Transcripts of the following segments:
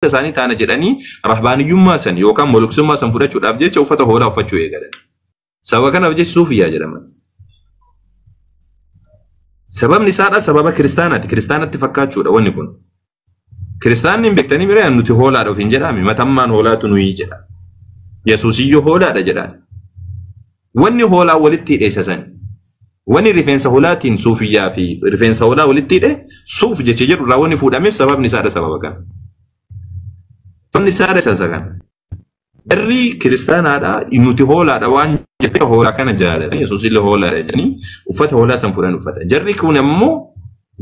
Isaanii taana jedhanii rahbaaniyyummaa san yookaan moluksummaa san fudhachuudhaaf jecha uffata hoolaa uffachuu eegalan. Sababa kanaaf jecha suufiyyaa jedhaman. Sababni isaadha sababa kiristaanaati. Kiristaanatti fakkaachuudha wanni kun. Kiristaanni hin beektanii bira nuti hoolaadha ofiin jedhami matammaan hoolaatu nuyi jedha. Yesuusiyyuu hoolaadha jedhaan. Wanni hoolaa walitti hidhe isa sani. Wanni rifeensa hoolaatiin suufiyyaa fi rifeensa hoolaa walitti hidhe suuf jecha jedhu irraa wanni fuudhameef sababni isaadha sababa kana. Sababni isaadha isa kana. Warri kiristaanaadha nuti hoolaadha waan jettee hoolaa kana jaalatan Yesuus illee hoolaadha jedhanii uffata hoolaa san fuudhan uffatan. Jarri kun ammoo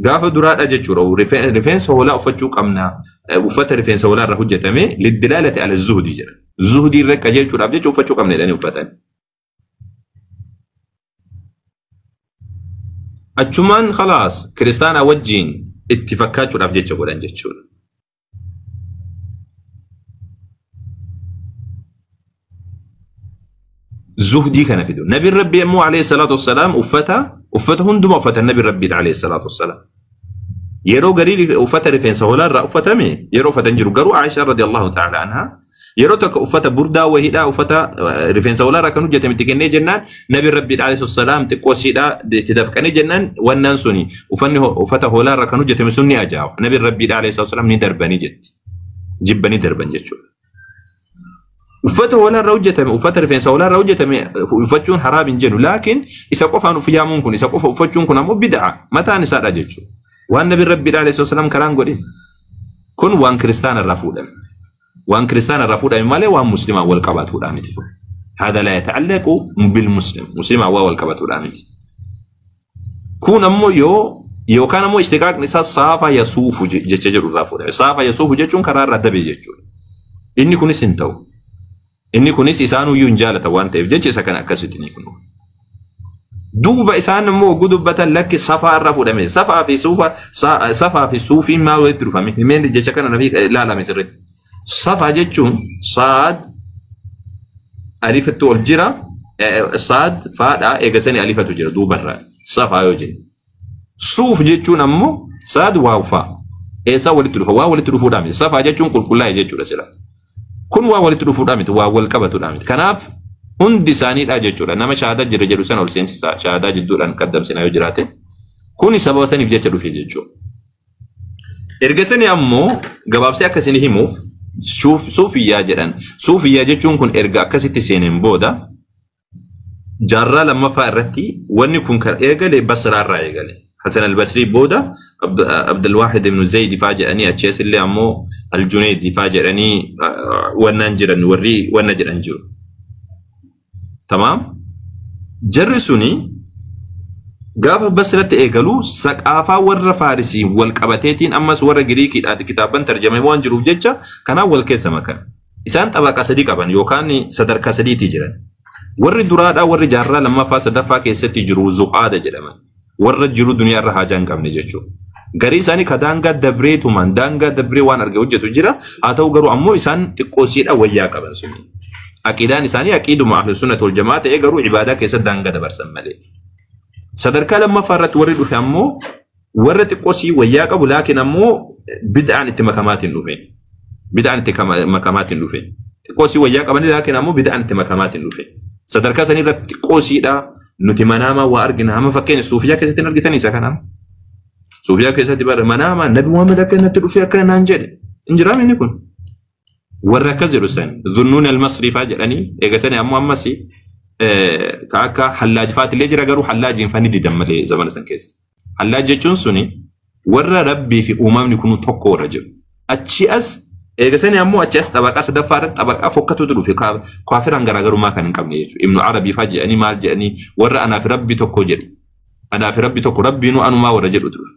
gaafa duraadha jechuudha. Rifeensa hoolaa uffachuu qabna. Uffata rifeensa hoolaa irraa hojjetame liddilaalati ala zuhdi jedha. Zuhdii irra qajeelchuudhaaf jecha uffachuu qabna jedhanii uffatan. Achumaan khalaas kiristaanaa wajjiin itti fakkaachuudhaaf jecha godhan jechuudha. Zuhdii kana fidu. Nabiin Rabbii immoo alayhi salaatu wassalaam uffata hundumaa uffata Nabiin Rabbiidha alayhi salaatu wassalaam. Yeroo garii uffata rifeensa hoolaa irraa uffatame yeroo uffatan jiru garuu Aishaa radiyallahu ta'ala anhaa yeroo tokko uffata burdaa wahiidhaa uffata rifeensa hoolaa irraa kan hojjetame itti kennee jennaan Nabiin Rabbiidha alayhi salaam xiqqoo siidhaa itti dafqanii jennaan wannaan suni uffanni uffata hoolaa irraa kan hojjetame sun ni ajaa'a. Nabiin Rabbiidha alayhi salaam ni darbanii jetti. Jibbanii darban jechuudha. Uffata hoolaa irraa hojjetame, uffata rifeensa hoolaa irraa hojjetame uffachuun haraam hin jennu. Laakiin isa qofaan uf yaamuun kun, isa qofa uffachuun kun ammoo bid'a mataan isaadha jechuudha. Waan Nabiin Rabbiidha alayhi salaam karaan godhin. Kun waan kiristaana irraa fuudhame. Waan kiristaana irraa fuudhame malee waan muslimaa wal qabatudha miti kun. Hada laa yata'allaqu bil muslim. Muslimaa waa wal qabatudha miti. Kun ammoo yoo yookaan ammoo ishtiqaaqni isaa saafa yasuufu jecha jedhu irraa fuudhame. Saafa yasuufu jechuun karaa irraa dabe jechuudha. Inni kunis hin ta'u. Inni kunis isaanuyyuu hin jaalatan waan ta'eef jecha isa kana akkasitti ni kunuuf. Duuba isaan immoo hogguu dubbatan lakki safaa irraa fuudhame. Safaa fi suufa safaa fi suufiin maal walitti dhufame? Himeen jecha kana nafi ilaalame sirriitti. Safaa jechuun saad alifatu ol jira. Saad faadhaa eegasanii alifatu jira duubarraa. Safaa yoo jennu. Suuf jechuun ammoo saad waaw faa. Eessaa walitti dhufa? Waa walitti dhufuudhaa miti. Safaa jechuun qulqullaa'e jechuudha sila. Kun waa walitti dhufuudhaa miti. Waa wal qabatudha miti. Kanaaf hundi isaaniidha jechuudha. Nama shahaadaa jira jedhu sana ol seensisa. Shahaadaa jidduudhaan qaddamsina yoo jiraate. Kuni sababa saniif jecha dhufe jechuudha. Erga sani ammoo gabaabsee akka isin himuuf suufiyyaa jedhan. Suufiyyaa jechuun kun erga akkasitti seeneen booda jaarraa lammaffaa irratti wanni kun kan eegale Basraa irraa eegale. Hasan al-Basrii booda Abdulwaahid ibn Zayd faa jedhanii achi as illee ammoo Al-Junayd faa jedhanii wannaan jiran warri wanna jedhan jiru. Tamaam? Jarri suni gaafa Basratti eegalu saqaafaa warra Faarisii wal qabateetiin ammas warra Giriikiidhaati kitaabban tarjamee waan jiruuf jecha kanaaf wal keessa makan. Isaan xabaqaa sadii qaban yookaan sadarkaa sadiitii jiran. Warri duraadhaa warri jaarraa lammaffaa sadaffaa keessatti jiru zuhaada jedhaman. Warra jiru duniyaa irra haajaa hin qabne jechuudha. Garii isaanii ka daangaa dabreetumaan daangaa dabree waan arge hojjetu jira. Haa ta'u garuu ammoo isaan xiqqoosiidha wayyaa qaban suni. Aqiidaan isaanii aqiiduma ahlu sunnati wal jamaa ta'ee garuu ibaadaa keessatti daangaa dabarsan malee. Sadarkaa lammaffaa irratti warri dhufe ammoo warra xiqqoosii wayyaa qabu laakiin ammoo bid'aan itti makamaatiin dhufe. Bid'aan itti makamaatiin dhufe. Xiqqoosii wayyaa qabanii laakiin ammoo bid'aan itti makamaatiin dhufe. Sadarkaa sanii irratti xiqqoosiidha nuti manaamaa waa argina. Amma fakkeenya suufiyaa keessatti hin argitanii isa kana. Suufiyaa keessatti bara manaamaa Nabi Muhammad akka natti dhufee akkana naan jedhe. Hin jiraame inni kun. Warra akkas jedhu san Zunnuun al-Masrii faa jedhanii eega sani ammoo ammas ka akka Hallaaj faatillee jira garuu Hallaajiin fani didan malee zamana san keessa. Hallaaj jechuun suni warra Rabbii fi uumamni kunu tokko warra jedhu. Achi as eega sani ammoo achi as xabaqaa sadaffaa irratti xabaqaa fokkatutu dhufe kaafiraan garaagarummaa kan hin qabne jechuudha. Ibnu Arabii faa jedhanii maal jedhanii warra anaa fi Rabbi tokko jedhu. Anaa fi Rabbi tokko Rabbiinuu anumaa warra jedhutu dhufe.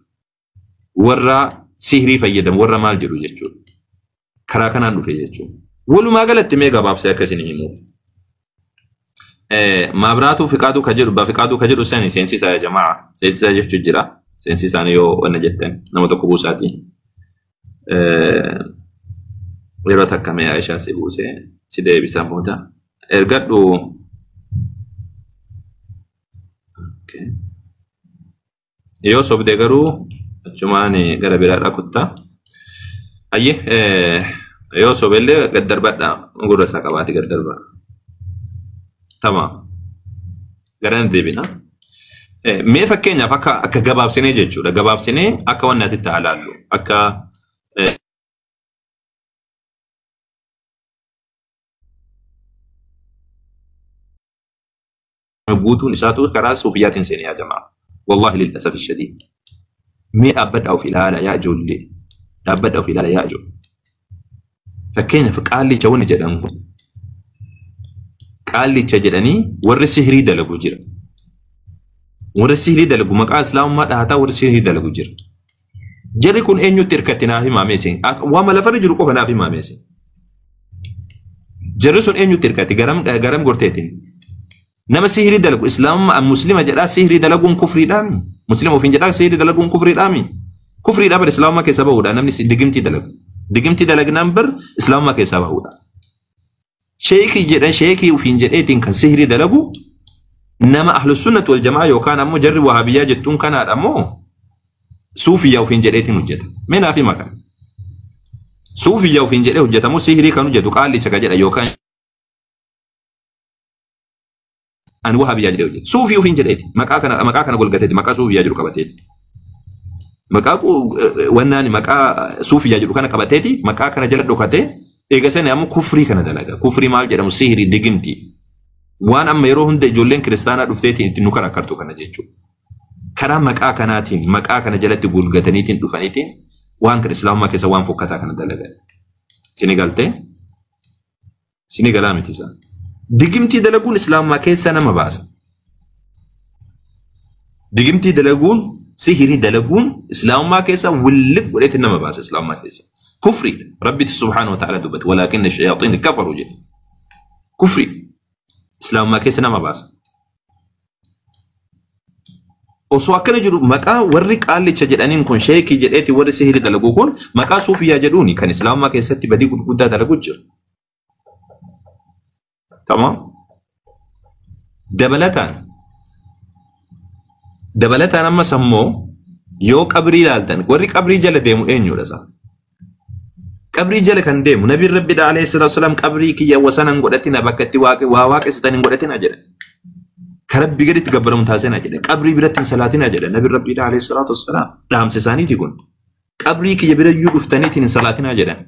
Warra sihrii fayyadamu warra maal jedhu jechuudha. Karaa kanaan dhufe jechuudha. Walumaa galatti mee gabaabsee akka isin himuuf. Maabraatuu fiqaaduu ka jedhu bafiqaaduu ka jedhu sani seensisaa jamaa seensisaa jechuun jira. Seensisaan yoo wanna jettan nama tokko buusaati. Yeroo takka mee Aishaa si buusee si deebisa booda. Ergadhu. Yoo sobde garuu achumaan gara biraadha kuttaa. Ayyee Yoo sobellee gad darbadha. Gurra isaa qabaate gad darba. Tamaam. Garana deebina. Mee fakkeenyaaf akka gabaabsinee jechuudha. Gabaabsinee akka wanni ati itti ilaallu. Akka guutuun isaatu karaa suufiyaatiin seenee yaa jamaa. Wallaahi lil'asafi shadiid. Mee dhaabbadhaa of ilaala yaa ijoollee. Dhaabbadhaa of ilaala yaa ijoollee. Fakkeenyaaf qaallicha wanni jedhamu kun. Qaallicha jedhanii warri sihirii dalagu jira. Warri sihirii dalagu maqaa islaamummaa dhahataa warri sihirii dalagu jira. Jarri kun eenyutti hirkatti naaf himaa isin? Waama lafarra jiru qofa naaf himaa isin. Jarri sun eenyutti hirkatti? Garam gorteetiin? Nama sihirii dalagu islaamummaa muslima jedhaa sihirii dalaguun kufriidhaami. Muslima ofiin jedhaa sihirii dalaguun kufriidhaami. Kufriidhaa bar islaamummaa keessa bahuudha namni digimtii dalagu. Digimtii dalagnaan bar islaamummaa keessaa bahuudha. Sheekii jedhan sheekii ofiin jedheetiin kan sihirii dalagu nama ahlu sunnati wal jamaa yookaan ammoo jarri wahabiyyaa jettuun kanaadha ammoo suufiyyaa ofiin jedheetiin hojjeta. Mee naaf hima kana. Suufiyyaa ofiin jedhee hojjetamu sihirii kan hojjetu qaallicha ka jedha yookaan ani wahabiyyaa jedhee hojjeta. Suufii ofiin jedheeti. Maqaa kana golgateeti. Maqaa suufiyyaa jedhu qabateeti. Maqaa wannaan maqaa suufiyyaa jedhu kana qabateeti. Maqaa kana jala dhokatee eega sani ammoo kufrii kana dalaga. Kufrii maal jedhamu sihirii digimti. Waan amma yeroo hunda ijoolleen kiristaanaa dhufteetiin ittiin nu karakkartu kana jechuudha. Karaa maqaa kanaatiin maqaa kana jalatti golgataniitiin dhufaniitiin waan kan islaamummaa keessa waan fokkataa kana dalagan. Sini galtee? Sini galaa miti isaa. Digimtii dalaguun islaamummaa keessa nama baasa. Digimtii dalaguun sihirii dalaguun islaamummaa keessa williq godheetti nama baasa islaamummaa keessa. Kufriidha. Rabbitu subhaanahu wa ta'ala dubbate. Walaakinna shayaaxiin kafaru jedhe. Kufrii. Islaamummaa keessa nama baasa. Osoo akkana jiru maqaa warri qaallicha jedhaniin kun sheekii jedheeti warri sihirii dalagu kun maqaa suufiyyaa jedhuuni kan islaamummaa keessatti badii gurguddaa dalagu jira. Tamam. Dabalataan ammas ammoo yoo qabrii ilaaltan warri qabrii jala deemu eenyudha isaa? Qabrii jala kan deemu nabiin rabbi alayhi salaatu wasalaam qabrii kiyya wasana hin godhatina bakka itti waa waaqessitan hin godhatina jedhan. Ka rabbi gaditti gabbaramu taasisina jedhan. Qabrii biratti hin salaatina jedhan nabiin rabbi alayhi salaatu wasalaam dhaamsa isaaniiti kun. Qabrii kiyya bira iyyuu dhuftaniitiin hin salaatina jedhan.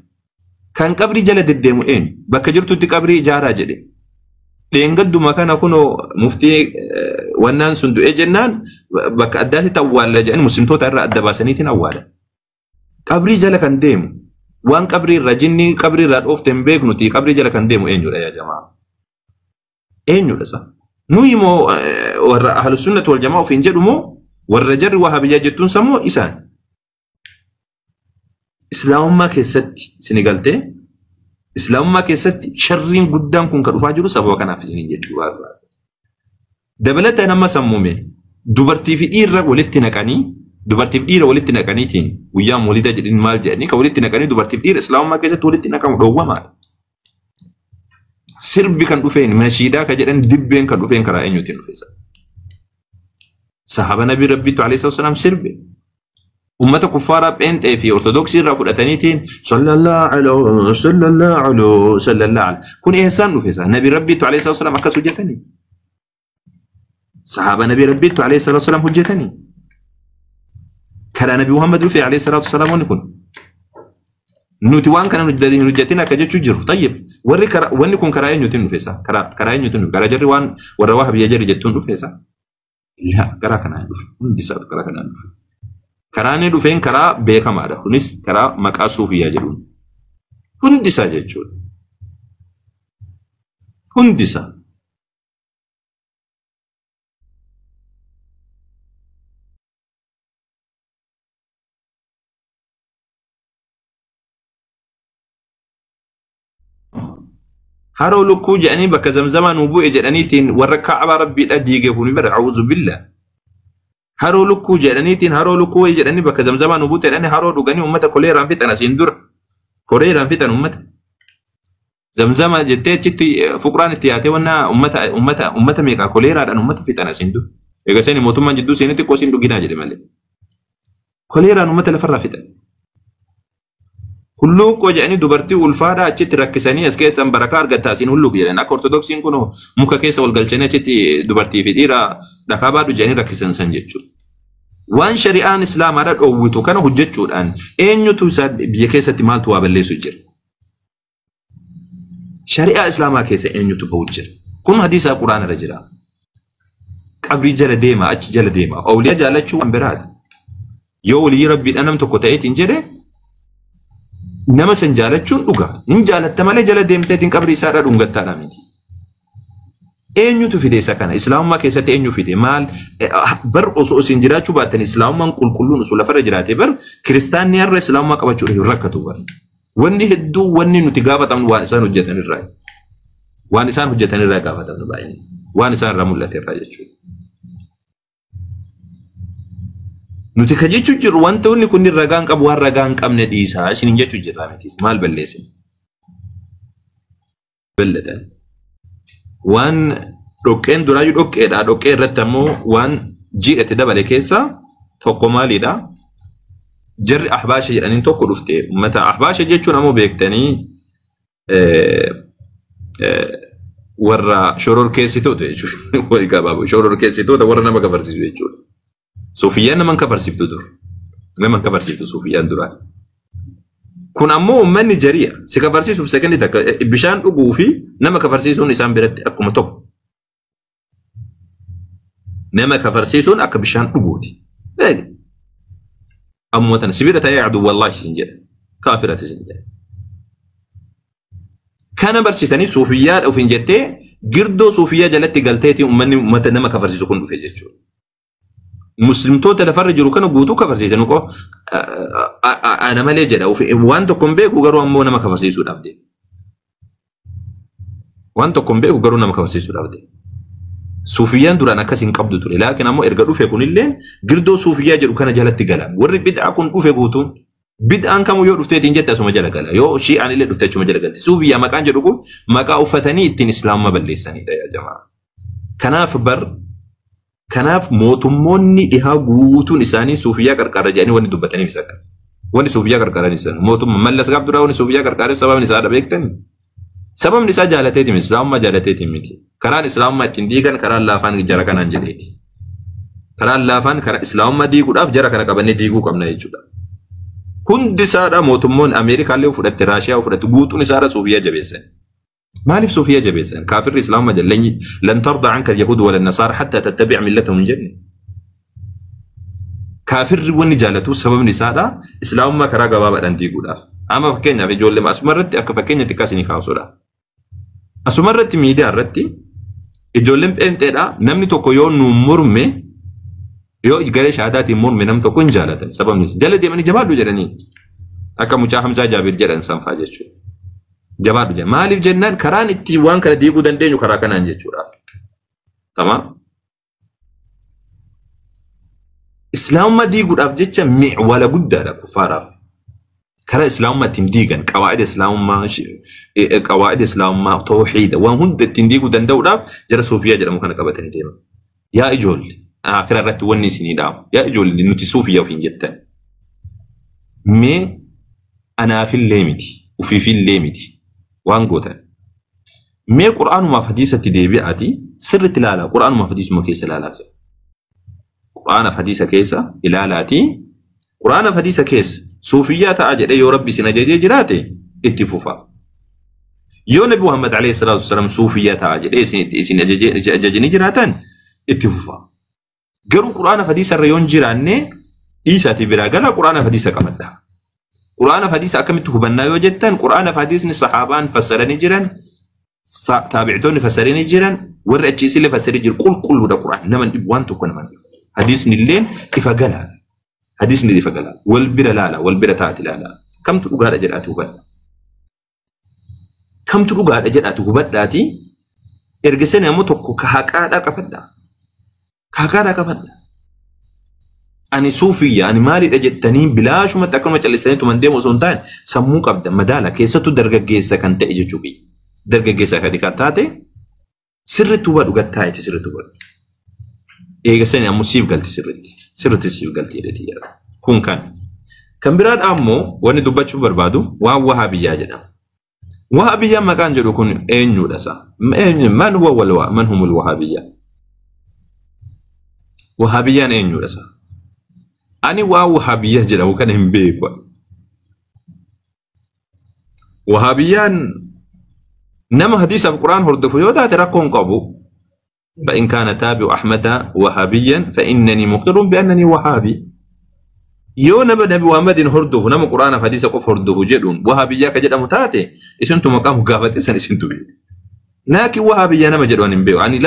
Kan qabrii jala deddeemu eenyu? Bakka jirtutti qabrii ijaaraa jedhe. Dheengadduma kana kunoo muftii wannaan sun du'ee jennaan bakka addaatti awwaalla jedhan muslimtoota irraa adda baasaniitiin awwaalan. Qabrii jala kan deemu waan qabrii irraa jinni qabrii irraa dhoofte hin beeknuti qabrii jala kan deemu eenyudha yaa jamaa? Eenyudha isa? Nuyi moo warra ahlu sunnati wal jamaa ofiin jedhu moo warra jarri wahabiyyaa jettuun sammoo isaan? Islaamummaa keessatti isin galtee islaamummaa keessatti sharriin guddaan kun kan dhufaa jiru sababa kanaaf isiniin jechuu barbaada. Dabalataan amma sammuume dubartii fi dhiirra walitti naqanii dubartii fi dhiira walitti naqaniitiin guyyaa moolida jedhin maal jedhanii kan walitti naqanii dubartii fi dhiira islaamummaa keessatti walitti naqamu dhowwamaadha. Sirbi kan dhufeen nashiidaa kan jedhan dibbeen kan dhufeen karaa eenyuutiin dhufe isa? Sahaba nabii rabbiitu alayhi salaam sirbe. Ummata kuffaaraa pheenxee fi ortodoksii irraa fudhataniitiin sallallahu alaihi sallallahu alaihi sallallahu alaihi kun eessaan dhufe isa? Nabii rabbiitu alayhi salaam akkas hojjetanii. Sahaba nabii rabbiitu alayhi salaam hojjetanii. Karaa nabii Muhammad dhufe alayhi salaatu wasalaam wanni kun. Nuti waan kana hin hojjetin akka jechuu jiru. Tayyib warri wanni kun karaa eenyuutiin dhufe isa? Karaa eenyuutiin dhufe? Karaa jarri waan warra wahabiyya jarri jettuun dhufe isa? Laa karaa kanaan dhufe. Hundi isaatu karaa kanaan dhufe. Karaa inni dhufeen karaa beekamaadha. Kunis karaa maqaa suufiyyaa jedhuun. Hundi isaa jechuudha. Hundi isaa. Haroo lukkuu jedhanii bakka zamzamaa nuu bu'e jedhaniitiin warra kaabaa rabbiidha diige kun bara a'uudhu billah. Haroo lukkuu jedhaniitiin haroo lukkuu wayii jedhanii bakka zamzamaa nuu buute jedhanii haroo dhuganii uummata koleeraan fixan asiin dura. Koleeraan fixan uummata. Zamzama jettee achitti fuqraan itti yaatee wannaa uummata meeqa koleeraadhaan uummata fixan asiin dura. Egaa seeni mootummaan jidduu seenee xiqqoo siin dhuginaa jedhe malee. Koleeraan uummata lafarraa fixan. Hulluuqqoo jedhanii dubartii ulfaadhaa achitti rakkisanii as keessan barakaa argatta asiin hulluuq jedhan. Akka Ortodoksiin kun muka keessa wal galchanii achitti dubartii fi dhiira dhakaa baadhu jedhanii rakkisan san jechuudha. Waan shari'aan Islaamaadha dhoowwitu kana hojjechuudhaan eenyutu isaa biyya keessatti maaltu waa balleessu jira? Shari'aa Islaamaa keessa eenyutu bahu jira? Kun hadiisa Quraana irra jira. Qabrii jala deema, achi jala deema. Awliyaa jaalachuu waan biraati. Yoo waliyyi Rabbiidha nam tokko ta'eetiin jedhe nama san jaalachuun dhuga. Hin jaalatta malee jala deemteetiin qabrii isaadhaa dhungattaadha miti. Eenyutu fide isa kana? Islaamummaa keessatti eenyu fide? Maal bar osoo isin jiraachuu baattan Islaamummaan qulqulluun osoo lafarra jiraate bar kiristaanni har'a Islaamummaa qabachuudhaaf hin rakkatu bar. Wanni hedduu wanni nuti gaafatamnu waan isaan hojjetan irraa. Waan isaan hojjetan irraa gaafatamnu baay'inni. Waan isaan irraa mul'ate irraa jechuudha. Nuti ka jechuu jirru wantoonni kunniin ragaa hin qabu waan ragaa hin qabne dhiisaa isiniin jechuu jirra miti. Maal balleessine? Ballatan. Waan dhoqqeen duraayyuu dhoqqeedha. Dhoqqee irratti ammoo waan jiidhate dabale keessaa tokko maalidha? Jarri Ahbaasha jedhaniin tokko dhufte. Uummata Ahbaasha jechuun ammoo beektanii warra shororkeessitoota jechuudha. Walii gabaaboo shororkeessitoota warra nama kafarsiisu jechuudha. Suufiyyaan nama hin kafarsiiftu dur. Nama hin kafarsiiftu suufiyyaan duraan. Kun ammoo uummanni jari'a. Si kafarsiisuuf sekendii takka bishaan dhuguu fi nama kafarsiisuun isaan biratti akkuma tokko. Nama kafarsiisuun akka bishaan dhuguuti. Ammuma tana sibira ta'ee aduu wallaahi siin jedha. Kaafirati siin jedha. Kana barsiisanii suufiyyaa ofiin jettee girdoo suufiyyaa jalatti galteetii uummanni uummata nama kafarsiisu kun dhufe jechuudha. Muslimtoota lafarra jiru kana guutuu kafarsiisan qo ana malee jedha waan tokko hin beeku garuu ammoo nama kafarsiisuudhaaf deema. Waan tokko hin beeku garuu nama kafarsiisuudhaaf deema. Suufiyyaan duraan akkas hin qabdu ture. Laakiin ammoo erga dhufe kunillee girdoo suufiyyaa jedhu kana jalatti gala. Warri bid'aa kun dhufe guutuun bid'aan kamuu yoo dhufteetiin jette asuma jala gala. Yoo shi'aan illee dhufte achuma jala galti. Suufiyyaa maqaan jedhu kun maqaa uffatanii ittiin islaamummaa balleessanidha yaa jamaa. Kanaaf bar kanaaf mootummoonni dhihaa guutuun isaanii suufiyyaa qarqaara jedhanii wanni dubbataniif isa kana. Wanni suufiyyaa qarqaaran isa mootummaa Mallas gaaf duraa wanni suufiyyaa qarqaaran sababni isaa beektanii. Sababni isaa jaalateeti miti, islaamummaa jaalateeti miti. Karaan islaamummaa ittiin diigan karaan laafaan jara kanaan jedheeti. Karaan laafaan karaa islaamummaa diiguudhaaf jara kana qabannee diiguu qabna jechuudha. Hundi isaadha mootummoonni Ameerikaallee fudhatte Raashiyaa fudhatte guutuun isaadha suufiyyaa jabeessan. Maaliif suufiyyaa jabeessan? Kaafirri islaamummaa jala lan tarda anka al-yahuud wala nasaara hatta tattabi'a millatahum hin jenne. Kaafirri wanni jaalatu sababni isaadha islaamummaa karaa gabaabaadhaan diiguudhaaf. Amma fakkeenyaaf ijoollee asuma irratti akka fakkeenya xiqqaa isinii kaasuudha. Asuma irratti miidiyaa irratti ijoolleen pheenxeedha namni tokko yoo nu morme yoo garee shahaadaatiin morme nam tokko hin jaalatan sababni isaa jala deemanii jabaadhu jedhanii akka mucaa Hamzaa Jaabir jedhan sanfaa jechuudha. Jabaadhu jedhan maaliif jennaan karaan ittiin waan kana diiguu dandeenyu karaa kanaan jechuudha. Tamaam. Islaamummaa diiguudhaaf jecha mi'wala guddaadha kuffaaraaf. Karaa islaamummaa ittiin diigan qawaa'ida islaamummaa qawaa'ida islaamummaa tawhiida waan hunda ittiin diiguu danda'uudhaaf jara suufiyaa jedhamu kana qabatanii deeman. Yaa ijoolle akira irratti wanni isinii dhaamu yaa ijoolle nuti suufiyaa ofiin jettan. Mee anaafillee miti ufiifillee miti waan gootan. Mee qur'aanumaaf hadiisatti deebi'aati sirriitti ilaalaa qur'aanumaaf hadiisuma keessa ilaalaa. Qur'aanaaf hadiisa keessa ilaalaati. Qur'aanaaf hadiisa keessa suufiyyaa ta'a jedhee yoo rabbi isin ajajee jiraate itti fufa. Yoo Nabi Muhammad alayhi salaatu wasalaam suufiyyaa ta'a jedhee isin ajajanii jiraatan itti fufa. Garuu qur'aanaaf hadiisa irra yoo hin jiraanne dhiisaatii biraa gala qur'aanaaf hadiisa qabadha. Qur'aanaaf hadiisa akkamitti hubannaa yoo jettan qur'aanaaf hadiisni sahaabaan fassaranii jiran taabictoonni fassaranii jiran warri achi isillee fassaranii jiru qulqulluudha qur'aan nama dhibu waan tokko nama dhibu. Hadiisni illeen ifa galaadha. Hadiisni ifa galaadha. Wal bira laala, wal bira taati laala. Kamtu dhugaadha jedhaati hubadha. Kamtu dhugaadha jedhaati hubadhaati. Erga sani ammoo tokko ka haqaadhaa qabadha. Ka haqaadhaa qabadha. Ani suufiyya, ani maalidha jettanii bilaashumatti akkanuma callisanii tuman deemu osoo hin taane sammuu qabda madaala keessattuu dargaggeessa kan ta'e jechuu kiyya. Dargaggeessa kan taate sirriitti hubadhu gattaa'eeti sirriitti hubadhu. Eega sani ammoo siif galti sirriitti. Sirriitti siif galti jedheeti yaada. Kun kan. Kan biraadha ammoo wanni dubbachuu barbaadu waan wahaabiyyaa jedhama. Wahabiyyaan maqaan jedhu kun eenyudha sa? Man huwa wal man humul wahabiyya? Wahabiyyaan eenyudha sa? Ani waa wahabiyyaa jedhamu kana hin beeku. Wahabiyyaan nama hadiisaaf Qur'aan hordofu yoo taate rakkoo hin qabu. فإن كان تابع أحمد وهابيا فإنني مقر بأنني وهابي. Yoo nama Nabi Muhammadin hordofu, nama Qur'aanaaf hadiisa qofa hordofu jedhuun wahabiyyaa ka jedhamu taate, isintu maqaa gaafate san isintu beeku. Laakiin wahabiyyaa nama jedhu ani hin beeku. Ani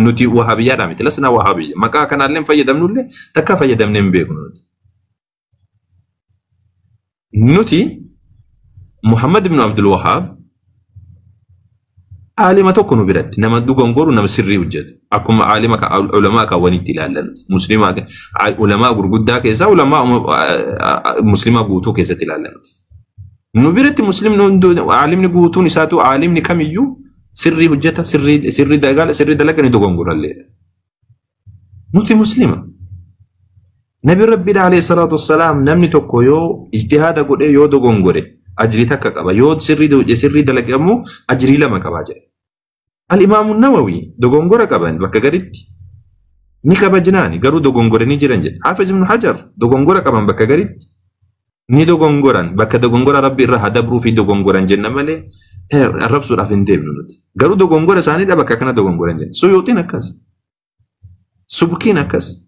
nuti wahabiyyaadhaa miti. لسنا wahabiyya. Maqaa kanaallee hin fayyadamnullee, takka fayyadamnee hin beeknu nuti. Nuti Muhammad ibn Abdul Wahhaab aalima tokko nu biratti nama dhugongoru, nama sirrii hojjetu, akkuma aalima ulamaa kaawwaniitti ilaallan, muslimaa ulamaa gurguddaa keessaa ulamaa muslimaa guutuu keessatti ilaallan. Nu biratti muslimni aalimni guutuun isaatu, aalimni kamiyyuu sirrii hojjeta, sirrii sirrii dalaga, sirrii dalaga, ni dogongorallee. Nuti muslima. Nabi Rabbiidha عليه الصلاة والسلام namni tokko yoo ijtihaada godhee yoo dogongore ajrii takka qaba, yoo sirrii sirrii dalage ammoo ajrii lama qabaa jedhe. Al-Imaamu Nawawi dogongora qaban bakka garitti ni kabajnaani, garuu dogongoranii jiran jedhe. Hafiz Ibn Hajar dogongora qaban bakka garitti ni dogongoran, bakka dogongora Rabbi irra haa dabruu fi dogongoran jenna malee arrabsuudhaaf hin deemnu nuti. Garuu dogongora isaaniidha, bakka kana dogongoran jenna. Suyuuxiin akkas. Subkiin akkas.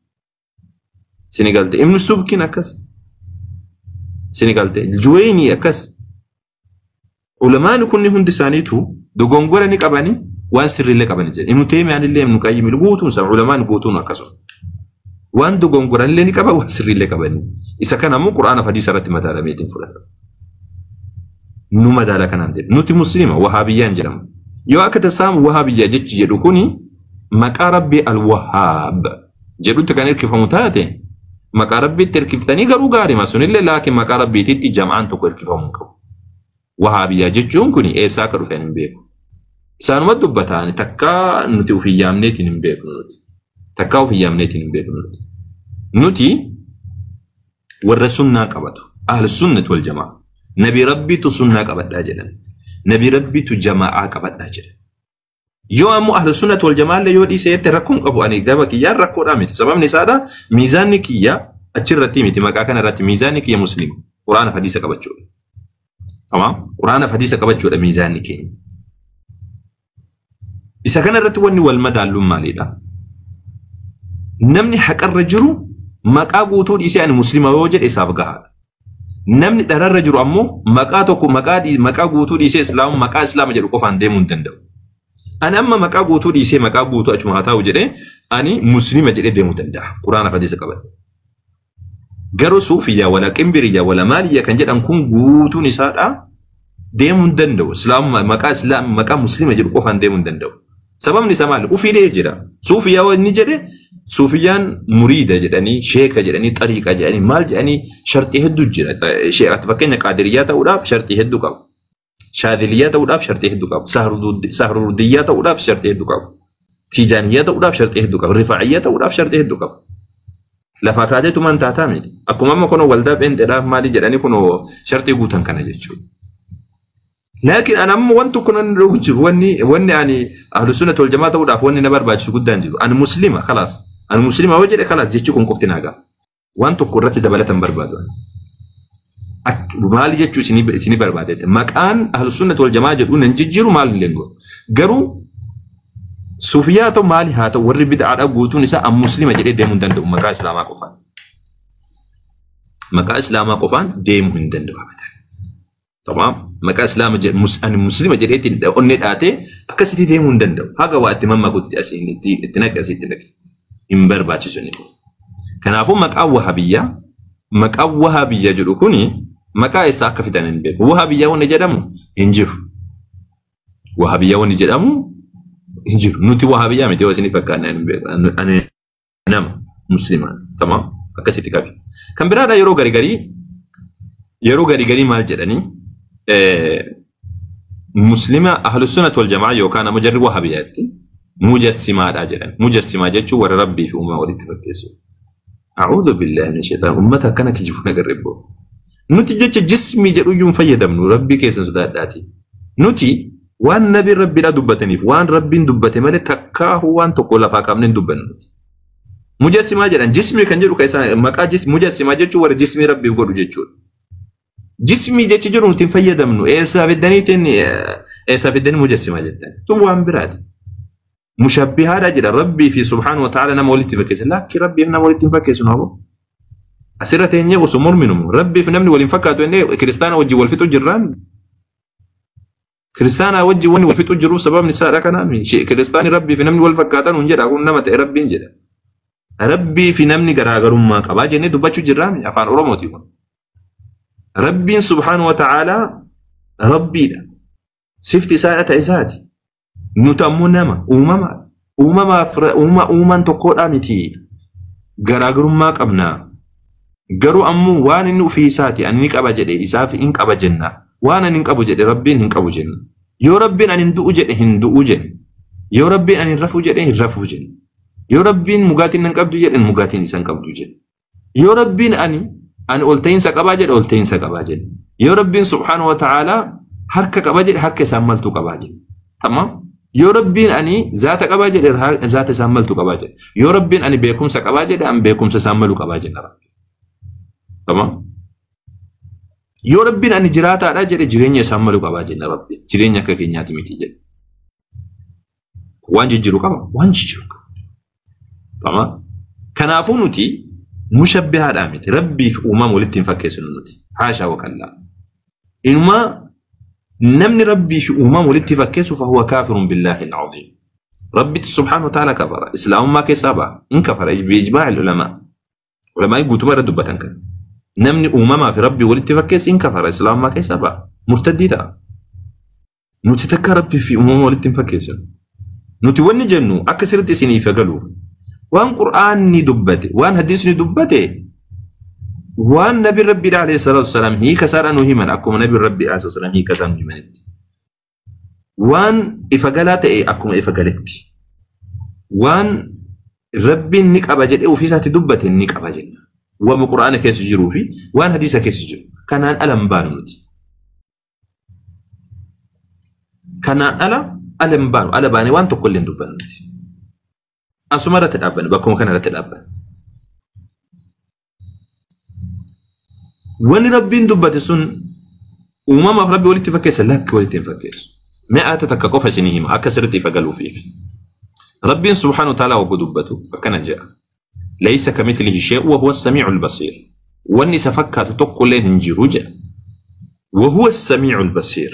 Sini galte? Ibnu Subkiin akkas. Sini galte? Juweenii akkas. Ulamaan kunni hundi isaaniitu dogongora ni qabani, waan sirriillee qabani jedhe. Ibnu Teemiyaan illee, Ibnu Qayyim guutuun isaa, ulamaan guutuun akkasuma. Waan dogongoran illee ni qaba, waan sirriillee qabani. Isa kana ammoo Qur'aana fi hadiisa irratti madaalameetiin fudhatama. Nu madaala kanaan deemu. Nuti muslima, wahaabiyyaan jedhama. Yoo akka tasaam wahaabiyyaa jechi jedhu kuni maqaa Rabbii Al-Wahhaab jedhutti kan hirkifamu taate, maqaa Rabbiitti hirkiftanii garuu gaariima sunillee, laakiin maqaa Rabbiititti jam'aan tokko hirkifamuu hin qabu. Wahaabiyyaa jechuun kuni eessaa akka dhufe hin beeku. Isaanuma dubbataan takkaa nuti ofii yaamneetiin hin beeknu nuti. Takkaa ofii yaamneetiin hin beeknu nuti. Nuti warra sunnaa qabatu. أهل السنة والجماعة. Nabi Rabbiitu sunnaa qabadhaa jedhan. Nabi Rabbiitu jamaa'aa qabadhaa jedhan. Yoo ammoo أهل السنة والجماعة illee yoo dhiise jette rakkoon qabu, ani gaba kiyyaan rakkoodhaa miti. Sababni isaadha, miizaanni kiyya achirratti miti, maqaa kana irratti miizaanni kiyya muslima. Quraana fi hadiisa qabachuudha. Tamaam? Quraana fi hadiisa qabachuudha miizaanni keenya. Isa kana irratti wanni wal madaalluun maalidha? Namni haqarra jiru maqaa guutuu dhiisee ani muslima yoo jedhe isaaf gahaadha. Namni dhararra jiru ammoo maqaa tokko maqaa guutuu dhiisee islaama, maqaa islaama jedhu qofaan deemuu hin danda'u. Ani amma maqaa guutuu dhiisee, maqaa guutuu achuma haa ta'u jedhee, ani muslima jedhee deemuu danda'a. Quraana fi hadiisa qabadhe. Garuu suufiyyaa wala qimbiriyyaa wala maaliyyaa kan jedhan kun guutuun isaadha deemuu hin danda'u. Islaamummaa maqaa islaam, maqaa muslima jedhu qofaan deemuu hin danda'u. Sababni isaa maali? Ufiilee jira. Suufiyyaa wanni jedhe, suufiyyaan muriida jedhanii, sheeka jedhanii, xariiqa jedhanii, maal jedhanii, sharxii hedduu jira. Ati fakkeenya qaadiriyyaa ta'uudhaaf sharxii hedduu qaba. Shaadiliyyaa ta'uudhaaf sharxii hedduu qaba. Sahrudiyyaa ta'uudhaaf sharxii hedduu qaba. Tijaaniyyaa ta'uudhaaf sharxii hedduu qaba. Rifaaciyyaa ta'uudhaaf sharxii hedduu qaba. Lafaa kaateetumaan taataa miti. Akkuma amma kun waldaa pheenxeedhaaf maali jedhanii kun sharxii guutan kana jechuudha. Laakiin ani amma wanti kun nan dhugu jiru, wanni ani أهل السنة والجماعة ta'uudhaaf wanni na barbaachisu guddaan jiru. Ani muslima, خلاص. Ani muslima yoo jedhe خلاص, jechi kun qofti naa ga'a. Waan tokko irratti dabalatan barbaadu. Maali jechuu isinii barbaadeette? Maqaan أهل السنة والجماعة jedhu nan jijjiiru, maal illee godhu. Garuu suufiyaa ta'u, maali haa ta'u, warri bid'aadhaa guutuun isaa an muslima jedhee deemuu hin danda'u maqaa islaamaa qofaan. Maqaa islaamaa qofaan deemuu hin danda'u abadan. Tamaam, maqaa islaama ani muslima jedheetiin onnee dhaatee akkasitti deemuu hin danda'u. Haga waa itti mammakutti asiin itti naqe, asii itti naqe. Hin barbaachisu inni kun. Kanaafuu maqaan wahabiyyaa jedhu kuni maqaa isaa akka fidan hin beeku. Wahabiyyaa wanni jedhamu hin jiru. Wahabiyyaa wanni jedhamu hin jiru. Nuti wahabiyyaa miti, yoo isinii fakkaanne hin beeku. Ani nama muslimaa. Tamaam, akkasitti qabi. Kan biraadha, yeroo garii garii maal jedhanii, muslima أهل السنة والجماعة yookaan ammoo jarri wahabiyyaatti mujassimaadha jedhan. Mujassimaa jechuun warra Rabbii fi uumaa walitti fakkeessu. أعوذ بالله من الشيطان, ummata akkana kijibu nagarre boo. Nuti jecha jismii jedhu iyyuu hin fayyadamnu rabbii keessan sodaadhaati. Nuti waan nabiin rabbiidhaa dubbataniif waan rabbiin dubbate malee takkaahuu waan tokko lafaa kaafnee hin dubbannu. Mujassimaa jedhan jismii kan jedhu kan isaan maqaa mujassimaa jechuun warra jismii rabbiif godhu jechuudha. Jismii jechi jedhu nuti hin fayyadamnu eessaa fiddaniitiin eessaa fiddanii mujassimaa jettan tun waan biraati. Mushabbihaadha jedha rabbii fi subhaanahu wa ta'ala nama walitti fakkeessa. Lakki rabbiif nama walitti hin fakkeessu abo. Asirra teenyee osoo morminu rabbiif namni waliin fakkaatu jennee kiristaana wajjin wal fixu jirraan kiristaana wajjin wanni wal fixu jiru sababni isaadha kanaan kiristaanni rabbii fi namni wal fakkaatan hin jedha kun nama ta'e rabbiin jedha. Rabbii fi namni garaagarummaa qabaa jennee dubbachuu jirraan afaan Oromooti kun. Rabbiin subhaanahu wa ta'ala rabbiidha. Sifti isaadha ta'e isaati. Nuti ammoo nama uumama uumamaaf uumaan tokkodha miti. Garaagarummaa qabna. Garuu ammoo waan inni ofii isaati ani ni qaba jedhe isaaf hin qaba jenna. Waan ani hin qabu jedhe rabbiin hin qabu jenna. Yoo rabbiin ani hin du'u jedhe hin du'u jenna. Yoo rabbiin ani hin rafuu jedhe hin rafuu jenna. Yoo rabbiin mugaatiin hin qabdu jedhe mugaatiin isa hin qabdu jenna. Yoo rabbiin ani ol ta'iinsa qabaa jedhe ol ta'iinsa qabaa jenna. Yoo rabbiin subhaanahu wa ta'ala harka qaba jedhe harka isaan maltuu qabaa jenna. Tamam? Yoo rabbiin ani zaata qabaa jedhe zaata isaan maltuu qabaa jedhe. Yoo rabbiin ani beekumsa qabaa jedhe an beekumsa isaan malu qabaa jenna rabbi. Tamam? Yoo rabbiin ani jiraataadha jedhe jireenya isaan malu qabaa jenna rabbi. Jireenya akka keenyaati miti jedhe. Waan jijjiiru qaba? Waan jijjiiru qaba. Tamam? Kanaafuu nuti mushabbihaadhaa miti. Rabbiif uumama walitti hin fakkeessinu nuti. Haashaa wa kallaa. Inumaa namni rabbii fi uumama walitti fakkeessu fahuwa kaafirun billaahi al-aziim. Rabbitti subhaanahu wa ta'ala kafara. Islaamummaa keessaa ba'a. In kafara biijmaa'i ulamaa. Ulamaa guutumaa irra dubbatan kana. Namni uumamaa fi rabbii walitti fakkeessu in kafara. Islaamummaa keessaa ba'a. Murtaddii ta'a. Nuti takka rabbii fi uumama walitti hin fakkeessinu. Nuti wanni jennu akka sirriitti isiniif galuuf waan Qur'aanni dubbate, waan hadiisni dubbate, waan nabi rabbii alayhi salaatu wasalaam hiika isaadhaan nu himan akkuma nabi rabbii alayhi salaatu wasalaam hiika isaa nu himanitti. Waan ifa galaa ta'e akkuma ifa galetti. Waan rabbiin ni qaba jedhee ofii isaatti dubbate ni qaba jenna. Waan Qur'aana keessa jiruu fi waan hadiisa keessa jiru. Kanaan ala hin baanu nuti. Kanaan ala hin baanu. Ala baanee waan tokko illee hin dubbannu nuti. Asuma irratti dhaabbanne bakkuma kana irratti dhaabbanne. Wanni rabbiin dubbate sun uumamaaf rabbi walitti fakkeessa lakki walitti hin fakkeessu. Mi'aata takka qofa isinii hima akka sirriitti ifa galuufiif. Rabbiin subhaanahu wa ta'ala hogguu dubbatu akkana jedha. Laysa kamithlihi shay'un wa huwa as-samii'ul basiir. Wanni isa fakkaatu tokko illeen hin jiru jedha. Wa huwa as-samii'ul basiir.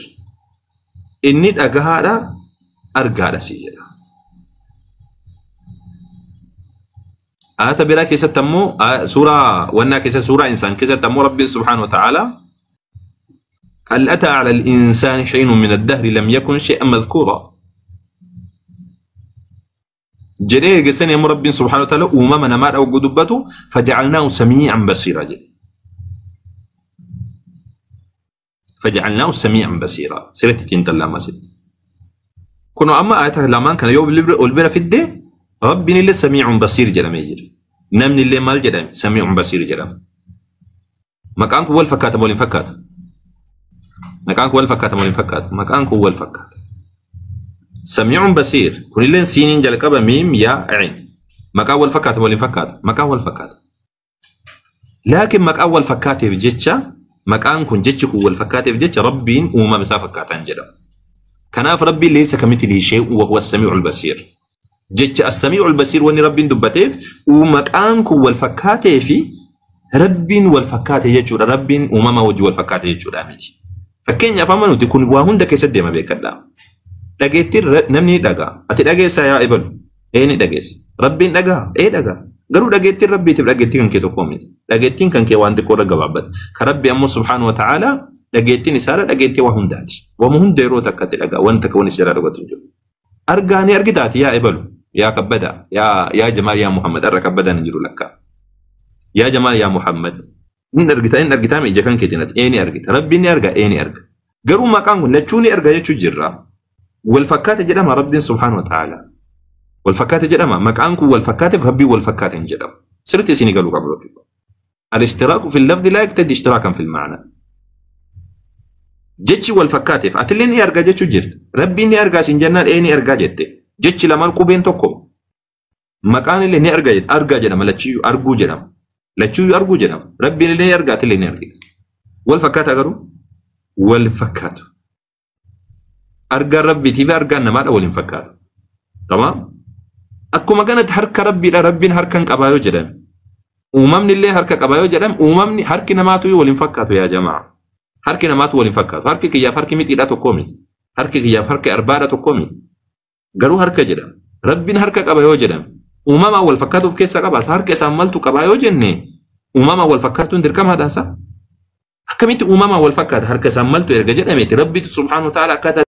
Inni dhagahaadha argaadha si jedha. Aayata biraa keessatti ammoo suuraa wannaa keessatti suuraa insaan keessatti ammoo Rabbiin subhaanahu wa ta'ala hal ataa ala al-insaani hiinun min ad-dahri lam yakun shay'an madhkuura jedhee eegasanii ammoo Rabbiin subhaanahu wa ta'ala uumama namaa dhawgu dubbatu faja'alnaahu samii'an basiira jedhe. Faja'alnaahu samii'an basiira. Sirriitti ittiin xallaamaa sitti. Kunoo amma ayata lamaan kana yoo ol bira fidde Rabbiin illee samii'un basiir jedhamee jira. Namni illee maal jedhame? Samii'un basiir jedhama. Maqaan kun wal fakkaata moo wal hin fakkaatu? Maqaan kun wal fakkaata moo wal hin fakkaatu? Maqaan kun wal fakkaata. Samii'un basiir kunillee siiniin jalqaba miim yaa ciin. Maqaan wal fakkaata moo wal hin fakkaatu? Maqaan wal fakkaata. Laakiin maqaan wal fakkaateef jecha maqaan kun jechi kun wal fakkaateef jecha Rabbiin uumama isaa fakkaataan jedhama. Kanaaf Rabbiin laysa kamithlihi shay'un wa huwa as-samii'ul basiir. Jecha as-samii'ul basiir wanni Rabbiin dubbateef maqaan kun wal fakkaatee fi Rabbiin wal fakkaate jechuudha. Rabbiin uumama wajji wal fakkaate jechuudha miti. Fakkeenyaaf amma nuti kun waa hunda keessatti deema beekadha. Dhageettiin namni ni dhagaa. Ati dhageessaa yaa ebalu? Ee ni dhageessa. Rabbiin dhagaa? Ee dhagaa. Garuu dhageettiin Rabbiitiif dhageettii kan kee tokko miti. Dhageettiin kan kee waan xiqqoo irra gabaabbata. Ka Rabbi ammoo subhaanahu wa ta'ala dhageettiin isaadha dhageettii waa hundaati. Waama hunda yeroo takkatti dhagaa. Wanta akka wani seeraa dhugatu hin jiru. Argaa ni argitaati yaa ebalu. Yaa kabbada. Yaa Jamaal yaa Muhammad. Arra kabbadaan hin jiru lakkaa. Yaa Jamaal yaa Muhammad. Ni argita ni argitaa ija kan keetiin ati ee ni argita. Rabbiin ni arga ee ni arga. Garuu maqaan kun lachuu ni arga jechuu jirra. Wal fakkaate jedhama Rabbiin subhaanahu wa ta'ala. Wal fakkaate jedhama. Maqaan kun wal fakkaateef Rabbiin wal fakkaate hin jedhamu. Sirriitti isinii galuu qabu jechuudha. Al-ishtiraaku fi lafzi laa yaqtadi ishtiraakan fil ma'naa. Jechi wal fakkaateef atillee ni argaa jechuu jirta. Rabbiin ni argaa siin jennaan ee ni argaa jette. Jechi lamaan qubeen tokko. Maqaan illee ni argaa jedha. Argaa jedhama lachiyyuu arguu jedhama. Lachiyyuu arguu jedhama. Rabbiin illee ni argaa atillee ni argita. Wal fakkaataa garuu wal fakkaatu. Argaan rabbiitii fi argaan namaadha wal hin fakkaatu. Tamaam? Akkuma kanatti harka rabbiidha, rabbiin harka hin qabaa yoo jedhame. Uumamni illee harka qabaa yoo jedhame, uumamni harki namaatu wal hin fakkaatu yaa jamaa. Harki namaatu wal hin fakkaatu. Harki kiyyaaf harki mixiidha tokkoo miti. Harki kiyyaaf harki arbaadha tokkoo miti. Garuu harka jedhama. Rabbiin harka qaba yoo jedhame, uumamaan wal fakkaatu of keessaa qaba. Harka isaan maltu qabaa yoo jenne, uumamaan wal fakkaatuun dirqamaadha isaa. Akkamitti uumamaan wal fakkaata harka isaan maltu erga jedhameeti Rabbitu subhaanahu wa ta'ala akkaataa